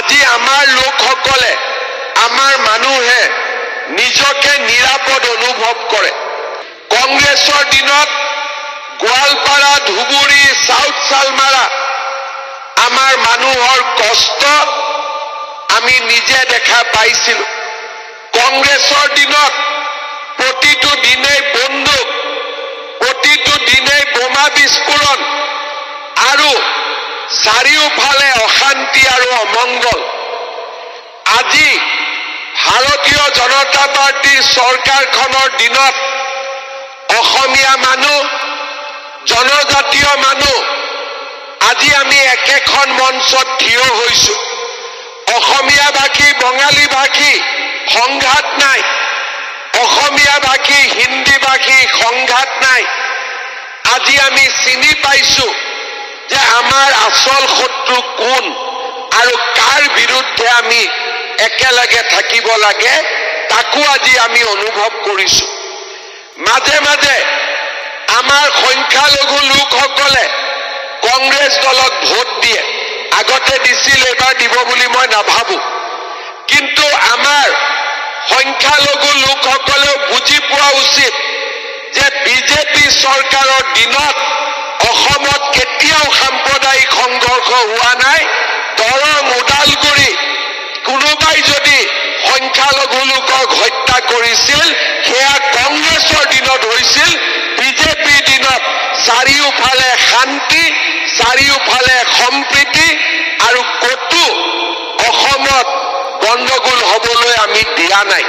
আজি আমাৰ লোকসকলে, আমাৰ মানুহে নিজকে নিৰাপদ অনুভৱ কৰে। কংগ্ৰেছৰ দিনত গোৱালপাৰা, ধুবুৰী, চাউথ চালমাৰা আমাৰ মানুহৰ কষ্ট আমি নিজে দেখা পাইছিলো। কংগ্ৰেছৰ দিনত প্ৰতিটো দিনেই বন্দুক, প্ৰতিটো দিনেই বোমা বিস্ফোৰণ আৰু চাৰিওফালে অশান্তি আৰু অমংগল। আজি ভাৰতীয় জনতা পাৰ্টীৰ চৰকাৰখনৰ দিনত অসমীয়া মানুহ, জনজাতীয় মানুহ আজি আমি একেখন মঞ্চত থিয় হৈছো। অসমীয়া ভাষী, বঙালী ভাষী সংঘাত নাই, অসমীয়া ভাষী, হিন্দী ভাষী সংঘাত নাই। আজি আমি চিনি পাইছো যে আমাৰ আচল শত্ৰু কোন আৰু কাৰ বিৰুদ্ধে আমি একেলগে থাকিব লাগে, তাকো আজি আমি অনুভৱ কৰিছো। মাজে মাজে আমাৰ সংখ্যালঘু লোকসকলে কংগ্ৰেছ দলক ভোট দিয়ে, আগতে দিছিল, এইবাৰ দিব বুলি মই নাভাবো। কিন্তু আমাৰ সংখ্যালঘু লোকসকলেও বুজি পোৱা উচিত যে বিজেপি চৰকাৰৰ দিনত অসমত কেতিয়াও সাম্প্ৰদায়িক সংঘৰ্ষ হোৱা নাই। দৰং, ওদালগুৰি কোনোবাই যদি সংখ্যালঘু লোকক হত্যা কৰিছিল, সেয়া কংগ্ৰেছৰ দিনত হৈছিল। বিজেপিৰ দিনত চাৰিওফালে শান্তি, চাৰিওফালে সম্প্ৰীতি আৰু ক'তো অসমত গণ্ডগোল হ'বলৈ আমি দিয়া নাই।